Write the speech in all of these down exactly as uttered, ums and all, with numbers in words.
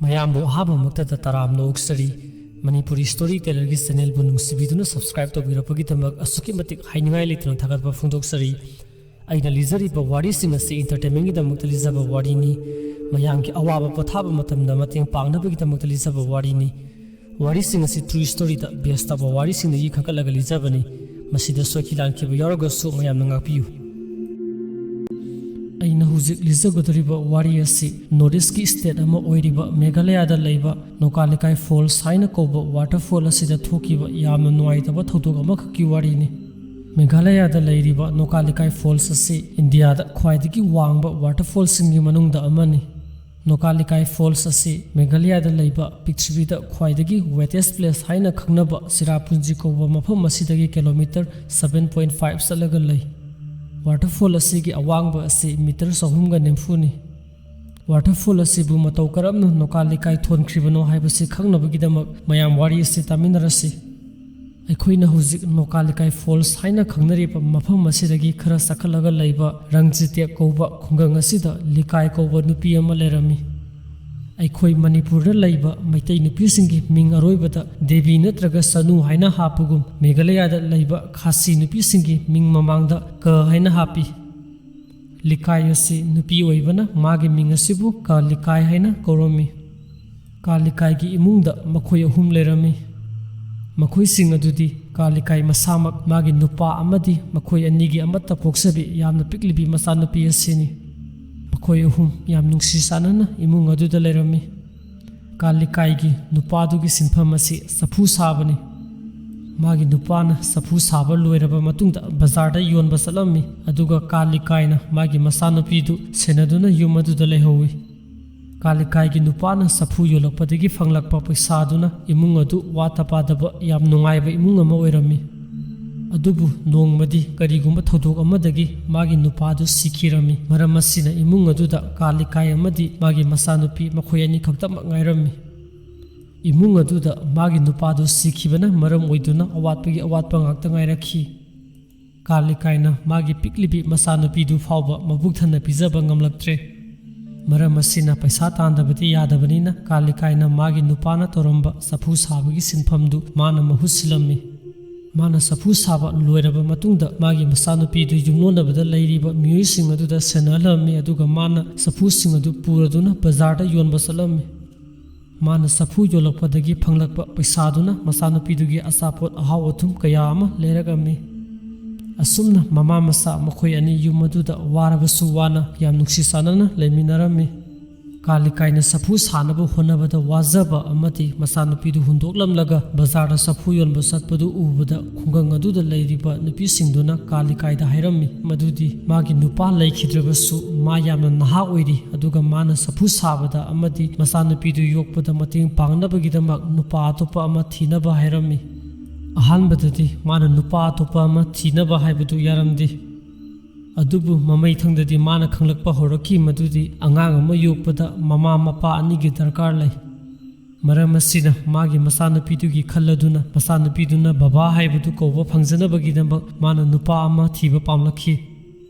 ꯃꯌꯥꯝꯕꯨ ꯑꯍꯥꯟꯕꯃꯛꯇꯗ ꯇꯔꯥꯝꯅ ꯑꯣꯛꯆꯔꯤ꯫ Manipuri story ꯇꯦꯂꯔꯒꯤ ꯆꯦꯅꯦꯜꯕꯨ ꯅꯨꯡꯁꯤꯕꯤꯗꯨꯅ subscribe ꯇꯧꯕꯤꯔꯛꯄꯒꯤꯗꯃꯛ ꯑꯁꯨꯛꯀꯤ ꯃꯇꯤꯛ ꯍꯥꯏꯅꯤꯡꯉꯥꯏ ꯂꯩꯇꯅ ꯊꯥꯒꯠꯄ ꯐꯣꯡꯗꯣꯛꯆꯔꯤ꯫ ꯑꯩꯅ ꯂꯤꯖꯔꯤꯕ ꯋꯥꯔꯤꯁꯤꯡ ꯑꯁꯤ ꯏꯟꯇꯔꯇꯦꯟꯃꯦꯟꯒꯤꯗꯃꯛꯇ ꯂꯤꯖꯕ ꯋꯥꯔꯤꯅꯤ꯫ ꯃꯌꯥꯝꯒꯤ ꯑꯋꯥꯕ ꯄꯣꯊꯥꯕ ꯃꯇꯝꯗ ꯃꯇꯦꯡ ꯄꯥꯡꯅꯕꯒꯤꯗꯃꯛꯇ ꯂꯤꯖꯕ ꯋꯥꯔꯤꯅꯤ꯫ ꯋꯥꯔꯤꯁꯤꯡ ꯑꯁꯤ ꯇ꯭ꯔꯨ ꯁ꯭ꯇꯣꯔꯤꯗ ꯕꯦꯁ ꯇꯧꯕ ꯋꯥꯔꯤꯁꯤꯡꯗꯒꯤ ꯈꯟꯒꯠꯂꯒ ꯂꯤꯖꯕꯅꯤ꯫ ꯃꯁꯤꯗ ꯁꯣꯏꯈꯤ ꯂꯥꯟꯈꯤꯕ ꯌꯥꯎꯔꯒꯁꯨ ꯃꯌꯥꯝꯅ ꯉꯥꯛꯄꯤꯌꯨ꯫ ꯑꯩꯅ ꯍꯧꯖꯤꯛ ꯂꯤꯖꯒꯗꯧꯔꯤꯕ ꯋꯥꯔꯤ ꯑꯁꯤ ꯅꯣꯔꯠ ꯏꯁꯀꯤ ꯁ꯭ꯇꯦꯠ ꯑꯃ ꯑꯣꯏꯔꯤꯕ ꯃꯦꯘꯥꯂꯌꯥꯗ ꯂꯩꯕ ꯅꯣꯀꯥꯂꯤꯀꯥꯏ ꯐꯣꯜꯁ ꯍꯥꯏꯅ ꯀꯧꯕ ꯋꯥꯇꯔꯐꯣꯜ ꯑꯁꯤꯗ ꯊꯣꯛꯈꯤꯕ ꯌꯥꯝꯅ ꯅꯨꯡꯉꯥꯏꯇꯕ ꯊꯧꯗꯣꯛ ꯑꯃꯈꯛꯀꯤ ꯋꯥꯔꯤꯅꯤ꯫ ꯃꯦꯘꯥꯂꯌꯥꯗ ꯂꯩꯔꯤꯕ ꯅꯣꯀꯥꯂꯤꯀꯥꯏ ꯐꯣꯜꯁ ꯑꯁꯤ ꯏꯟꯗꯤꯌꯥꯗ ꯈ꯭ꯋꯥꯏꯗꯒꯤ ꯋꯥꯡꯕ ꯋꯥꯇꯔꯐꯣꯜꯁꯤꯡꯒꯤ ꯃꯅꯨꯡꯗ ꯑꯃꯅꯤ꯫ ꯅꯣꯀꯥꯂꯤꯀꯥꯏ ꯐꯣꯜꯁ ꯑꯁꯤ ꯃꯦꯘꯥꯂꯌꯥꯗ ꯂꯩꯕ ꯄ꯭ꯔꯤꯊꯤꯕꯤꯗ ꯈ꯭ꯋꯥꯏꯗꯒꯤ ꯋꯦꯇꯦꯁ ꯄ꯭ꯂꯦꯁ ꯍꯥꯏꯅ ꯈꯪꯅꯕ ꯆꯤꯔꯥꯄꯨꯟꯖꯤ ꯀꯧꯕ ꯃꯐꯝ ꯑꯁꯤꯗꯒꯤ ꯀꯤꯂꯣꯃꯤꯇꯔ ꯁꯚꯦꯟ ꯄꯣꯏꯟ ꯐꯥꯏꯚ ꯆꯠꯂꯒ ꯂꯩ꯫ ꯋꯥꯇꯔꯐꯣꯜ ꯑꯁꯤꯒꯤ ꯑꯋꯥꯡꯕ ꯑꯁꯤ ꯃꯤꯇꯔ ꯆꯍꯨꯝꯒ ꯅꯤꯐꯨꯅꯤ꯫ ꯋꯥꯇꯔꯐꯣꯜ ꯑꯁꯤꯕꯨ ꯃꯇꯧ ꯀꯔꯝꯅ ꯅꯣꯀꯥꯂꯤꯀꯥꯏ ꯊꯣꯟꯈ꯭ꯔꯤꯕꯅꯣ ꯍꯥꯏꯕꯁꯤ ꯈꯪꯅꯕꯒꯤꯗꯃꯛ ꯃꯌꯥꯝ ꯋꯥꯔꯤ ꯑꯁꯤ ꯇꯥꯃꯤꯟꯅꯔꯁꯤ꯫ ꯑꯩꯈꯣꯏꯅ ꯍꯧꯖꯤꯛ ꯅꯣꯀꯥꯂꯤꯀꯥꯏ ꯐꯣꯜꯁ ꯍꯥꯏꯅ ꯈꯪꯅꯔꯤꯕ ꯃꯐꯝ ꯑꯁꯤꯗꯒꯤ ꯈꯔ ꯆꯈꯠꯂꯒ ꯂꯩꯕ ꯔꯪꯖꯤꯇꯦꯛ ꯀꯧꯕ ꯈꯨꯡꯒꯪ ꯑꯁꯤꯗ ꯂꯤꯀꯥꯏ ꯀꯧꯕ ꯅꯨꯄꯤ ꯑꯃ ꯂꯩꯔꯝꯃꯤ꯫ ꯑꯩꯈꯣꯏ ꯃꯅꯤꯄꯨꯔꯗ ꯂꯩꯕ ꯃꯩꯇꯩ ꯅꯨꯄꯤꯁꯤꯡꯒꯤ ꯃꯤꯡ ꯑꯔꯣꯏꯕꯗ ꯗꯦꯕꯤ ꯅꯠꯇ꯭ꯔꯒ ꯁꯅꯨ ꯍꯥꯏꯅ ꯍꯥꯞꯄꯒꯨꯝ, ꯃꯦꯘꯥꯂꯌꯥꯗ ꯂꯩꯕ ꯈꯥꯁꯤ ꯅꯨꯄꯤꯁꯤꯡꯒꯤ ꯃꯤꯡ ꯃꯃꯥꯡꯗ ꯀ ꯍꯥꯏꯅ ꯍꯥꯞꯄꯤ꯫ ꯂꯤꯀꯥꯏ ꯑꯁꯤ ꯅꯨꯄꯤ ꯑꯣꯏꯕꯅ ꯃꯥꯒꯤ ꯃꯤꯡ ꯑꯁꯤꯕꯨ ꯀ ꯂꯤꯀꯥꯏ ꯍꯥꯏꯅ ꯀꯧꯔꯝꯃꯤ꯫ ꯀꯥꯂꯤꯀꯥꯏꯒꯤ ꯏꯃꯨꯡꯗ ꯃꯈꯣꯏ ꯑꯍꯨꯝ ꯂꯩꯔꯝꯃꯤ꯫ ꯃꯈꯣꯏꯁꯤꯡ ꯑꯗꯨꯗꯤ ꯀꯥꯂꯤꯀꯥꯏ ꯃꯁꯥꯃꯛ, ꯃꯥꯒꯤ ꯅꯨꯄꯥ ꯑꯃꯗꯤ ꯃꯈꯣꯏ ꯑꯅꯤꯒꯤ ꯑꯃꯠꯇ ꯄꯣꯛꯆꯕꯤ ꯌꯥꯝꯅ ꯄꯤꯛꯂꯤꯕꯤ ꯃꯆꯥꯅꯨꯄꯤ ꯑꯁꯤꯅꯤ꯫ ꯃꯈꯣꯏ ꯑꯍꯨꯝ ꯌꯥꯝ ꯅꯨꯡꯁꯤ ꯆꯥꯟꯅꯅ ꯏꯃꯨꯡ ꯑꯗꯨꯗ ꯂꯩꯔꯝꯃꯤ꯫ ꯀꯥꯂꯤꯀꯥꯏꯒꯤ ꯅꯨꯄꯥꯗꯨꯒꯤ ꯁꯤꯟꯐꯝ ꯑꯁꯤ ꯆꯐꯨ ꯁꯥꯕꯅꯤ꯫ ꯃꯥꯒꯤ ꯅꯨꯄꯥꯅ ꯆꯐꯨ ꯁꯥꯕ ꯂꯣꯏꯔꯕ ꯃꯇꯨꯡꯗ ꯕꯖꯥꯔꯗ ꯌꯣꯟꯕ ꯆꯠꯂꯝꯃꯤ, ꯑꯗꯨꯒ ꯀꯥꯂꯤꯀꯥꯏꯅ ꯃꯥꯒꯤ ꯃꯆꯥꯅꯨꯄꯤꯗꯨ ꯁꯦꯟꯅꯗꯨꯅ ꯌꯨꯝ ꯑꯗꯨꯗ ꯂꯩꯍꯧꯏ꯫ ꯀꯥꯂꯤꯀꯥꯏꯒꯤ ꯅꯨꯄꯥꯅ ꯆꯐꯨ ꯌꯣꯜꯂꯛꯄꯗꯒꯤ ꯐꯪꯂꯛꯄ ꯄꯩꯁꯥꯗꯨꯅ ꯏꯃꯨꯡ ꯑꯗꯨ ꯋꯥꯠꯇ ꯄꯥꯗꯕ ꯌꯥꯝ ꯅꯨꯡꯉꯥꯏꯕ ꯏꯃꯨꯡ ꯑꯃ ꯑꯣꯏꯔꯝꯃꯤ꯫ ꯑꯗꯨꯕꯨ ꯅꯣꯡꯃꯗꯤ ꯀꯔꯤꯒꯨꯝꯕ ꯊꯧꯗꯣꯛ ꯑꯃꯗꯒꯤ ꯃꯥꯒꯤ ꯅꯨꯄꯥꯗꯨ ꯁꯤꯈꯤꯔꯝꯃꯤ꯫ ꯃꯔꯝ ꯑꯁꯤꯅ ꯏꯃꯨꯡ ꯑꯗꯨꯗ ꯀꯥꯂꯤꯀꯥꯏ ꯑꯃꯗꯤ ꯃꯥꯒꯤ ꯃꯆꯥꯅꯨꯄꯤ ꯃꯈꯣꯏ ꯑꯅꯤ ꯈꯛꯇꯃꯛ ꯉꯥꯏꯔꯝꯃꯤ꯫ ꯏꯃꯨꯡ ꯑꯗꯨꯗ ꯃꯥꯒꯤ ꯅꯨꯄꯥꯗꯨ ꯁꯤꯈꯤꯕꯅ ꯃꯔꯝ ꯑꯣꯏꯗꯨꯅ ꯑꯋꯥꯠꯄꯒꯤ ꯑꯋꯥꯠꯄ ꯉꯥꯛꯇ ꯉꯥꯏꯔꯛꯈꯤ꯫ ꯀꯥꯂꯤꯀꯥꯏꯅ ꯃꯥꯒꯤ ꯄꯤꯛꯂꯤꯕꯤ ꯃꯆꯥꯅꯨꯄꯤꯗꯨ ꯐꯥꯎꯕ ꯃꯕꯨꯛ ꯊꯟꯅ ꯄꯤꯖꯕ ꯉꯝꯂꯛꯇ꯭ꯔꯦ꯫ ꯃꯔꯝ ꯑꯁꯤꯅ ꯄꯩꯁꯥ ꯇꯥꯟꯗꯕꯗꯤ ꯌꯥꯗꯕꯅꯤꯅ ꯀꯥꯂꯤꯀꯥꯏꯅ ꯃꯥꯒꯤ ꯅꯨꯄꯥꯅ ꯇꯧꯔꯝꯕ ꯆꯐꯨ ꯁꯥꯕꯒꯤ ꯁꯤꯟꯐꯝꯗꯨ ꯃꯥꯅ ꯃꯍꯨꯠ ꯁꯤꯜꯂꯝꯃꯤ꯫ ꯃꯥꯅ ꯆꯐꯨ ꯁꯥꯕ ꯂꯣꯏꯔꯕ ꯃꯇꯨꯡꯗ ꯃꯥꯒꯤ ꯃꯆꯥꯅꯨꯄꯤꯗꯨ ꯌꯨꯝꯂꯣꯟꯅꯕꯗ ꯂꯩꯔꯤꯕ ꯃꯤꯑꯣꯏꯁꯤꯡ ꯑꯗꯨꯗ ꯁꯦꯟꯅꯍꯜꯂꯝꯃꯤ, ꯑꯗꯨꯒ ꯃꯥꯅ ꯆꯐꯨꯁꯤꯡ ꯑꯗꯨ ꯄꯨꯔꯗꯨꯅ ꯕꯖꯥꯔꯗ ꯌꯣꯟꯕ ꯆꯠꯂꯝꯃꯤ꯫ ꯃꯥꯅ ꯆꯐꯨ ꯌꯣꯜꯂꯛꯄꯗꯒꯤ ꯐꯪꯂꯛꯄ ꯄꯩꯁꯥꯗꯨꯅ ꯃꯆꯥꯅꯨꯄꯤꯗꯨꯒꯤ ꯑꯆꯥꯄꯣꯠ ꯑꯍꯥꯎ ꯑꯊꯨꯝ ꯀꯌꯥ ꯑꯃ ꯂꯩꯔꯛꯑꯝꯃꯤ꯫ ꯑꯁꯨꯝꯅ ꯃꯃꯥ ꯃꯆꯥ ꯃꯈꯣꯏ ꯑꯅꯤ ꯌꯨꯝ ꯑꯗꯨꯗ ꯋꯥꯔꯕꯁꯨ ꯋꯥꯅ ꯌꯥꯝ ꯅꯨꯡꯁꯤ ꯆꯥꯟꯅꯅ ꯂꯩꯃꯤꯟꯅꯔꯝꯃꯤ꯫ ꯀꯥꯂꯤꯀꯥꯏꯅ ꯆꯐꯨ ꯁꯥꯅꯕ ꯍꯣꯠꯅꯕꯗ ꯋꯥꯖꯕ ꯑꯃꯗꯤ ꯃꯆꯥꯅꯨꯄꯤꯗꯨ ꯍꯨꯟꯗꯣꯛꯂꯝꯂꯒ ꯕꯖꯥꯔꯗ ꯆꯐꯨ ꯌꯣꯟꯕ ꯆꯠꯄꯗꯨ ꯎꯕꯗ ꯈꯨꯡꯒꯪ ꯑꯗꯨꯗ ꯂꯩꯔꯤꯕ ꯅꯨꯄꯤꯁꯤꯡꯗꯨꯅ ꯀꯥꯂꯤꯀꯥꯏꯗ ꯍꯥꯏꯔꯝꯃꯤ ꯃꯗꯨꯗꯤ ꯃꯥꯒꯤ ꯅꯨꯄꯥ ꯂꯩꯈꯤꯗ꯭ꯔꯕꯁꯨ ꯃꯥ ꯌꯥꯝꯅ ꯅꯍꯥ ꯑꯣꯏꯔꯤ, ꯑꯗꯨꯒ ꯃꯥꯅ ꯆꯐꯨ ꯁꯥꯕꯗ ꯑꯃꯗꯤ ꯃꯆꯥꯅꯨꯄꯤꯗꯨ ꯌꯣꯛꯄꯗ ꯃꯇꯦꯡ ꯄꯥꯡꯅꯕꯒꯤꯗꯃꯛ ꯅꯨꯄꯥ ꯑꯇꯣꯞꯄ ꯑꯃ ꯊꯤꯅꯕ ꯍꯥꯏꯔꯝꯃꯤ꯫ ꯑꯍꯥꯟꯕꯗꯗꯤ ꯃꯥꯅ ꯅꯨꯄꯥ ꯑꯇꯣꯞꯄ ꯑꯃ ꯊꯤꯅꯕ ꯍꯥꯏꯕꯗꯨ ꯌꯥꯔꯝꯗꯦ꯫ ꯑꯗꯨꯕꯨ ꯃꯃꯩꯊꯪꯗꯗꯤ ꯃꯥꯅ ꯈꯪꯂꯛꯄ ꯍꯧꯔꯛꯈꯤ ꯃꯗꯨꯗꯤ ꯑꯉꯥꯡ ꯑꯃ ꯌꯣꯛꯄꯗ ꯃꯃꯥ ꯃꯄꯥ ꯑꯅꯤꯒꯤ ꯗꯔꯀꯥꯔ ꯂꯩ꯫ ꯃꯔꯝ ꯑꯁꯤꯅ ꯃꯥꯒꯤ ꯃꯆꯥꯅꯨꯄꯤꯗꯨꯒꯤ ꯈꯜꯂꯗꯨꯅ ꯃꯆꯥꯅꯨꯄꯤꯗꯨꯅ ꯕꯕꯥ ꯍꯥꯏꯕꯗꯨ ꯀꯧꯕ ꯐꯪꯖꯅꯕꯒꯤꯗꯃꯛ ꯃꯥꯅ ꯅꯨꯄꯥ ꯑꯃ ꯊꯤꯕ ꯄꯥꯝꯂꯛꯈꯤ꯫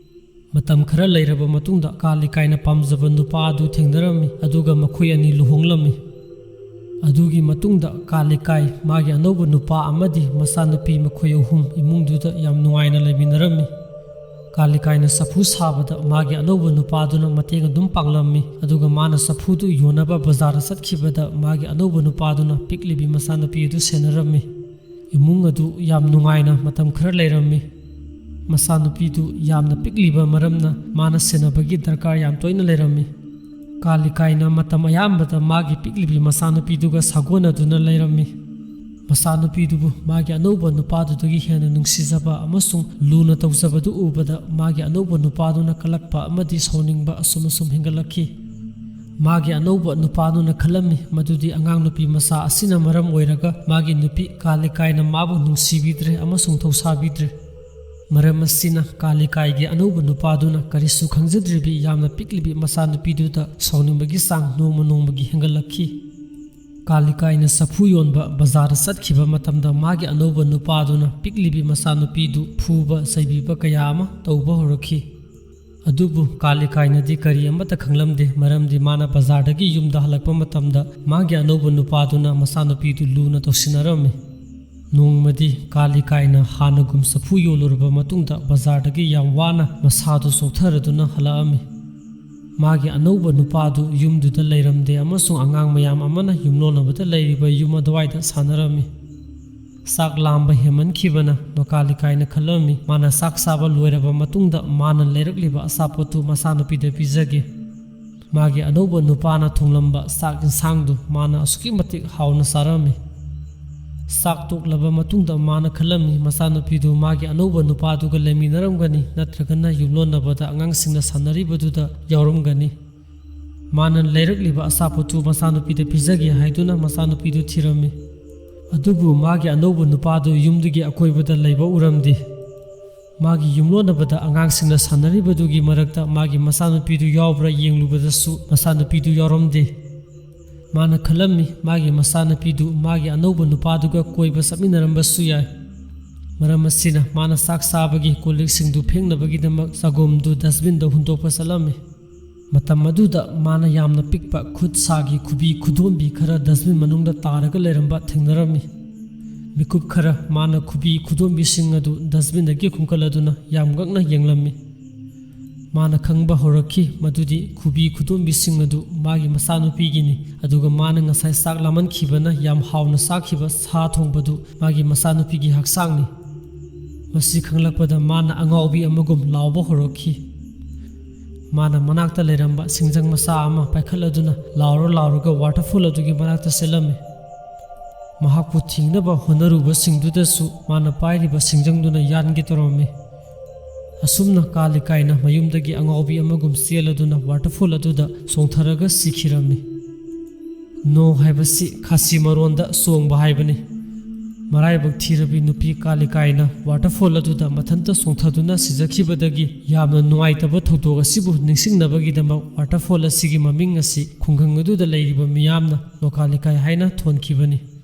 ꯃꯇꯝ ꯈꯔ ꯂꯩꯔꯕ ꯃꯇꯨꯡꯗ ꯀꯥꯂꯤꯀꯥꯏꯅ ꯄꯥꯝꯖꯕ ꯅꯨꯄꯥ ꯑꯗꯨ ꯊꯦꯡꯅꯔꯝꯃꯤ, ꯑꯗꯨꯒ ꯃꯈꯣꯏ ꯑꯅꯤ ꯂꯨꯍꯣꯡꯂꯝꯃꯤ꯫ ꯑꯗꯨꯒꯤ ꯃꯇꯨꯡꯗ ꯀꯥꯂꯤꯀꯥꯏ, ꯃꯥꯒꯤ ꯑꯅꯧꯕ ꯅꯨꯄꯥ ꯑꯃꯗꯤ ꯃꯆꯥꯅꯨꯄꯤ ꯃꯈꯣꯏ ꯑꯍꯨꯝ ꯏꯃꯨꯡꯗꯨꯗ ꯌꯥꯝ ꯅꯨꯡꯉꯥꯏꯅ ꯂꯩꯃꯤꯟꯅꯔꯝꯃꯤ꯫ ꯀꯥꯂꯤꯀꯥꯏꯅ ꯆꯐꯨ ꯁꯥꯕꯗ ꯃꯥꯒꯤ ꯑꯅꯧꯕ ꯅꯨꯄꯥꯗꯨꯅ ꯃꯇꯦꯡ ꯑꯗꯨꯝ ꯄꯥꯡꯂꯝꯃꯤ, ꯑꯗꯨꯒ ꯃꯥꯅ ꯆꯐꯨꯗꯨ ꯌꯣꯟꯅꯕ ꯕꯖꯥꯔꯗ ꯆꯠꯈꯤꯕꯗ ꯃꯥꯒꯤ ꯑꯅꯧꯕ ꯅꯨꯄꯥꯗꯨꯅ ꯄꯤꯛꯂꯤꯕꯤ ꯃꯆꯥꯅꯨꯄꯤ ꯑꯗꯨ ꯁꯦꯟꯅꯔꯝꯃꯤ꯫ ꯏꯃꯨꯡ ꯑꯗꯨ ꯌꯥꯝ ꯅꯨꯡꯉꯥꯏꯅ ꯃꯇꯝ ꯈꯔ ꯂꯩꯔꯝꯃꯤ꯫ ꯃꯆꯥꯅꯨꯄꯤꯗꯨ ꯌꯥꯝꯅ ꯄꯤꯛꯂꯤꯕ ꯃꯔꯝꯅ ꯃꯥꯅ ꯁꯦꯟꯅꯕꯒꯤ ꯗꯔꯀꯥꯔ ꯌꯥꯝ ꯇꯣꯏꯅ ꯂꯩꯔꯝꯃꯤ꯫ ꯀꯥꯂꯤꯀꯥꯏꯅ ꯃꯇꯝ ꯑꯌꯥꯝꯕꯗ ꯃꯥꯒꯤ ꯄꯤꯛꯂꯤꯕꯤ ꯃꯆꯥꯅꯨꯄꯤꯗꯨꯒ ꯁꯥꯒꯣꯟꯅꯗꯨꯅ ꯂꯩꯔꯝꯃꯤ꯫ ꯃꯆꯥꯅꯨꯄꯤꯗꯨꯕꯨ ꯃꯥꯒꯤ ꯑꯅꯧꯕ ꯅꯨꯄꯥꯗꯨꯗꯒꯤ ꯍꯦꯟꯅ ꯅꯨꯡꯁꯤꯖꯕ ꯑꯃꯁꯨꯡ ꯂꯨꯅ ꯇꯧꯖꯕꯗꯨ ꯎꯕꯗ ꯃꯥꯒꯤ ꯑꯅꯧꯕ ꯅꯨꯄꯥꯗꯨꯅ ꯀꯜꯂꯛꯄ ꯑꯃꯗꯤ ꯁꯥꯎꯅꯤꯡꯕ ꯑꯁꯨꯝ ꯑꯁꯨꯝ ꯍꯦꯟꯒꯠꯂꯛꯈꯤ꯫ ꯃꯥꯒꯤ ꯑꯅꯧꯕ ꯅꯨꯄꯥꯗꯨꯅ ꯈꯜꯂꯝꯃꯤ ꯃꯗꯨꯗꯤ ꯑꯉꯥꯡ ꯅꯨꯄꯤ ꯃꯆꯥ ꯑꯁꯤꯅ ꯃꯔꯝ ꯑꯣꯏꯔꯒ ꯃꯥꯒꯤ ꯅꯨꯄꯤ ꯀꯥꯂꯤꯀꯥꯏꯅ ꯃꯥꯕꯨ ꯅꯨꯡꯁꯤꯕꯤꯗ꯭ꯔꯦ ꯑꯃꯁꯨꯡ ꯊꯧꯁꯥꯕꯤꯗ꯭ꯔꯦ꯫ ꯃꯔꯝ ꯑꯁꯤꯅ ꯀꯥꯂꯤꯀꯥꯏꯒꯤ ꯑꯅꯧꯕ ꯅꯨꯄꯥꯗꯨꯅ ꯀꯔꯤꯁꯨ ꯈꯪꯖꯗ꯭ꯔꯤꯕꯤ ꯌꯥꯝꯅ ꯄꯤꯛꯂꯤꯕꯤ ꯃꯆꯥꯅꯨꯄꯤꯗꯨꯗ ꯁꯥꯎꯅꯤꯡꯕꯒꯤ ꯆꯥꯡ ꯅꯣꯡꯃ ꯅꯣꯡꯃꯒꯤ ꯍꯦꯟꯒꯠꯂꯛꯈꯤ꯫ ꯀꯥꯂꯤꯀꯥꯏꯅ ꯆꯐꯨ ꯌꯣꯟꯕ ꯕꯖꯥꯔꯗ ꯆꯠꯈꯤꯕ ꯃꯇꯝꯗ ꯃꯥꯒꯤ ꯑꯅꯧꯕ ꯅꯨꯄꯥꯗꯨꯅ ꯄꯤꯛꯂꯤꯕꯤ ꯃꯆꯥꯅꯨꯄꯤꯗꯨ ꯐꯨꯕ ꯆꯩꯕꯤꯕ ꯀꯌꯥ ꯑꯃ ꯇꯧꯕ ꯍꯧꯔꯛꯈꯤ꯫ ꯑꯗꯨꯕꯨ ꯀꯥꯂꯤꯀꯥꯏꯅꯗꯤ ꯀꯔꯤ ꯑꯃꯠꯇ ꯈꯪꯂꯝꯗꯦ, ꯃꯔꯝꯗꯤ ꯃꯥꯅ ꯕꯖꯥꯔꯗꯒꯤ ꯌꯨꯝꯗ ꯍꯜꯂꯛꯄ ꯃꯇꯝꯗ ꯃꯥꯒꯤ ꯑꯅꯧꯕ ꯅꯨꯄꯥꯗꯨꯅ ꯃꯆꯥꯅꯨꯄꯤꯗꯨ ꯂꯨꯅ ꯇꯧꯁꯤꯟꯅꯔꯝꯃꯤ꯫ ꯅꯣꯡꯃꯗꯤ ꯀꯥꯂꯤꯀꯥꯏꯅ ꯍꯥꯟꯅꯒꯨꯝ ꯆꯐꯨ ꯌꯣꯜꯂꯨꯔꯕ ꯃꯇꯨꯡꯗ ꯕꯖꯥꯔꯗꯒꯤ ꯌꯥꯝ ꯋꯥꯅ ꯃꯁꯥꯗꯨ ꯆꯣꯛꯊꯔꯗꯨꯅ ꯍꯜꯂꯛꯑꯝꯃꯤ꯫ ꯃꯥꯒꯤ ꯑꯅꯧꯕ ꯅꯨꯄꯥꯗꯨ ꯌꯨꯝꯗꯨꯗ ꯂꯩꯔꯝꯗꯦ ꯑꯃꯁꯨꯡ ꯑꯉꯥꯡ ꯃꯌꯥꯝ ꯑꯃꯅ ꯌꯨꯝꯂꯣꯟꯅꯕꯗ ꯂꯩꯔꯤꯕ ꯌꯨꯝ ꯑꯗꯨꯋꯥꯏꯗ ꯁꯥꯟꯅꯔꯝꯃꯤ꯫ ꯆꯥꯛ ꯂꯥꯝꯕ ꯍꯦꯟꯃꯟꯈꯤꯕꯅ ꯃꯀꯥꯂꯤꯀꯥꯏꯅ ꯈꯜꯂꯝꯃꯤ, ꯃꯥꯅ ꯆꯥꯛ ꯆꯥꯕ ꯂꯣꯏꯔꯕ ꯃꯇꯨꯡꯗ ꯃꯥꯅ ꯂꯩꯔꯛꯂꯤꯕ ꯑꯆꯥꯄꯣꯠꯇꯨ ꯃꯆꯥꯅꯨꯄꯤꯗ ꯄꯤꯖꯒꯦ꯫ ꯃꯥꯒꯤ ꯑꯅꯧꯕ ꯅꯨꯄꯥꯅ ꯊꯣꯡꯂꯝꯕ ꯆꯥꯛ ꯏꯟꯁꯥꯡꯗꯨ ꯃꯥꯅ ꯑꯁꯨꯛꯀꯤ ꯃꯇꯤꯛ ꯍꯥꯎꯅ ꯆꯥꯔꯝꯃꯤ꯫ ꯆꯥꯛ ꯇꯣꯛꯂꯕ ꯃꯇꯨꯡꯗ ꯃꯥꯅ ꯈꯜꯂꯝꯃꯤ, ꯃꯆꯥꯅꯨꯄꯤꯗꯨ ꯃꯥꯒꯤ ꯑꯅꯧꯕ ꯅꯨꯄꯥꯗꯨꯒ ꯂꯩꯃꯤꯟꯅꯔꯝꯒꯅꯤ, ꯅꯠꯇ꯭ꯔꯒꯅ ꯌꯨꯝꯂꯣꯟꯅꯕꯗ ꯑꯉꯥꯡꯁꯤꯡꯅ ꯁꯥꯟꯅꯔꯤꯕꯗꯨꯗ ꯌꯥꯎꯔꯝꯒꯅꯤ꯫ ꯃꯥꯅ ꯂꯩꯔꯛꯂꯤꯕ ꯑꯆꯥꯄꯣꯠꯇꯨ ꯃꯆꯥꯅꯨꯄꯤꯗ ꯄꯤꯖꯒꯦ ꯍꯥꯏꯗꯨꯅ ꯃꯆꯥꯅꯨꯄꯤꯗꯨ ꯊꯤꯔꯝꯃꯤ꯫ ꯑꯗꯨꯕꯨ ꯃꯥꯒꯤ ꯑꯅꯧꯕ ꯅꯨꯄꯥꯗꯨ ꯌꯨꯝꯗꯨꯒꯤ ꯑꯀꯣꯏꯕꯗ ꯂꯩꯕ ꯎꯔꯝꯗꯦ꯫ ꯃꯥꯒꯤ ꯌꯨꯝꯂꯣꯟꯅꯕꯗ ꯑꯉꯥꯡꯁꯤꯡꯅ ꯁꯥꯟꯅꯔꯤꯕꯗꯨꯒꯤ ꯃꯔꯛꯇ ꯃꯥꯒꯤ ꯃꯆꯥꯅꯨꯄꯤꯗꯨ ꯌꯥꯎꯕ꯭ꯔꯥ ꯌꯦꯡꯂꯨꯕꯗꯁꯨ ꯃꯆꯥꯅꯨꯄꯤꯗꯨ ꯌꯥꯎꯔꯝꯗꯦ꯫ ꯃꯥꯅ ꯈꯜꯂꯝꯃꯤ, ꯃꯥꯒꯤ ꯃꯆꯥꯅꯨꯄꯤꯗꯨ ꯃꯥꯒꯤ ꯑꯅꯧꯕ ꯅꯨꯄꯥꯗꯨꯒ ꯀꯣꯏꯕ ꯆꯠꯃꯤꯟꯅꯔꯝꯕꯁꯨ ꯌꯥꯏ꯫ ꯃꯔꯝ ꯑꯁꯤꯅ ꯃꯥꯅ ꯆꯥꯛ ꯆꯥꯕꯒꯤ ꯀꯣꯜ ꯂꯤꯛꯁꯤꯡꯗꯨ ꯐꯦꯡꯅꯕꯒꯤꯗꯃꯛ ꯆꯒꯣꯝꯗꯨ ꯗꯁꯕꯤꯟꯗ ꯍꯨꯟꯗꯣꯛꯄ ꯆꯠꯂꯝꯃꯤ꯫ ꯃꯇꯝ ꯑꯗꯨꯗ ꯃꯥꯅ ꯌꯥꯝꯅ ꯄꯤꯛꯄ ꯈꯨꯠ ꯁꯥꯒꯤ ꯈꯨꯕꯤ ꯈꯨꯗꯣꯝꯕꯤ ꯈꯔ ꯗꯁꯕꯤꯟ ꯃꯅꯨꯡꯗ ꯇꯥꯔꯒ ꯂꯩꯔꯝꯕ ꯊꯦꯡꯅꯔꯝꯃꯤ꯫ ꯃꯤꯀꯨꯞ ꯈꯔ ꯃꯥꯅ ꯈꯨꯕꯤ ꯈꯨꯗꯣꯝꯕꯤꯁꯤꯡ ꯑꯗꯨ ꯗꯁꯕꯤꯟꯗꯒꯤ ꯈꯨꯟꯒꯠꯂꯗꯨꯅ ꯌꯥꯝ ꯉꯛꯅ ꯌꯦꯡꯂꯝꯃꯤ꯫ ꯃꯥꯅ ꯈꯪꯕ ꯍꯧꯔꯛꯈꯤ ꯃꯗꯨꯗꯤ ꯈꯨꯕꯤ ꯈꯨꯗꯣꯝꯕꯤꯁꯤꯡ ꯑꯗꯨ ꯃꯥꯒꯤ ꯃꯆꯥꯅꯨꯄꯤꯒꯤꯅꯤ, ꯑꯗꯨꯒ ꯃꯥꯅ ꯉꯁꯥꯏ ꯆꯥꯛ ꯂꯥꯝꯃꯟꯈꯤꯕꯅ ꯌꯥꯝ ꯍꯥꯎꯅ ꯆꯥꯈꯤꯕ ꯁꯥ ꯊꯣꯡꯕꯗꯨ ꯃꯥꯒꯤ ꯃꯆꯥꯅꯨꯄꯤꯒꯤ ꯍꯛꯆꯥꯡꯅꯤ꯫ ꯃꯁꯤ ꯈꯪꯂꯛꯄꯗ ꯃꯥꯅ ꯑꯉꯥꯎꯕꯤ ꯑꯃꯒꯨꯝ ꯂꯥꯎꯕ ꯍꯧꯔꯛꯈꯤ꯫ ꯃꯥꯅ ꯃꯅꯥꯛꯇ ꯂꯩꯔꯝꯕ ꯁꯤꯡꯖꯪ ꯃꯆꯥ ꯑꯃ ꯄꯥꯏꯈꯠꯂꯗꯨꯅ ꯂꯥꯎꯔ ꯂꯥꯎꯔꯒ ꯋꯥꯇꯔꯐꯣꯜ ꯑꯗꯨꯒꯤ ꯃꯅꯥꯛꯇ ꯆꯦꯜꯂꯝꯃꯤ꯫ ꯃꯍꯥꯛꯄꯨ ꯊꯤꯡꯅꯕ ꯍꯣꯠꯅꯔꯨꯕꯁꯤꯡꯗꯨꯗꯁꯨ ꯃꯥꯅ ꯄꯥꯏꯔꯤꯕ ꯁꯤꯡꯖꯪꯗꯨꯅ ꯌꯥꯟꯒꯦ ꯇꯧꯔꯝꯃꯤ꯫ ꯑꯁꯨꯝꯅ ꯀꯥꯂꯤꯀꯥꯏꯅ ꯃꯌꯨꯝꯗꯒꯤ ꯑꯉꯥꯎꯕꯤ ꯑꯃꯒꯨꯝ ꯆꯦꯜꯂꯗꯨꯅ ꯋꯥꯇꯔꯐꯣꯜ ꯑꯗꯨꯗ ꯆꯣꯡꯊꯔꯒ ꯁꯤꯈꯤꯔꯝꯃꯤ꯫ ꯅꯣ ꯍꯥꯏꯕꯁꯤ ꯈꯥꯁꯤ ꯃꯔꯣꯟꯗ ꯆꯣꯡꯕ ꯍꯥꯏꯕꯅꯤ꯫ ꯃꯔꯥꯏꯕꯛ ꯊꯤꯔꯕꯤ ꯅꯨꯄꯤ ꯀꯥꯂꯤꯀꯥꯏꯅ ꯋꯥꯇꯔꯐꯣꯜ ꯑꯗꯨꯗ ꯃꯊꯟꯇ ꯆꯣꯡꯊꯗꯨꯅ ꯁꯤꯖꯈꯤꯕꯗꯒꯤ ꯌꯥꯝꯅ ꯅꯨꯡꯉꯥꯏꯇꯕ ꯊꯧꯗꯣꯛ ꯑꯁꯤꯕꯨ ꯅꯤꯡꯁꯤꯡꯅꯕꯒꯤꯗꯃꯛ ꯋꯥꯇꯔꯐꯣꯜ ꯑꯁꯤꯒꯤ ꯃꯃꯤꯡ ꯑꯁꯤ ꯈꯨꯡꯒꯪ ꯑꯗꯨꯗ ꯂꯩꯔꯤꯕ ꯃꯤꯌꯥꯝꯅ ꯅꯣꯀꯥꯂꯤꯀꯥꯏ ꯍꯥꯏꯅ ꯊꯣꯟꯈꯤꯕꯅꯤ꯫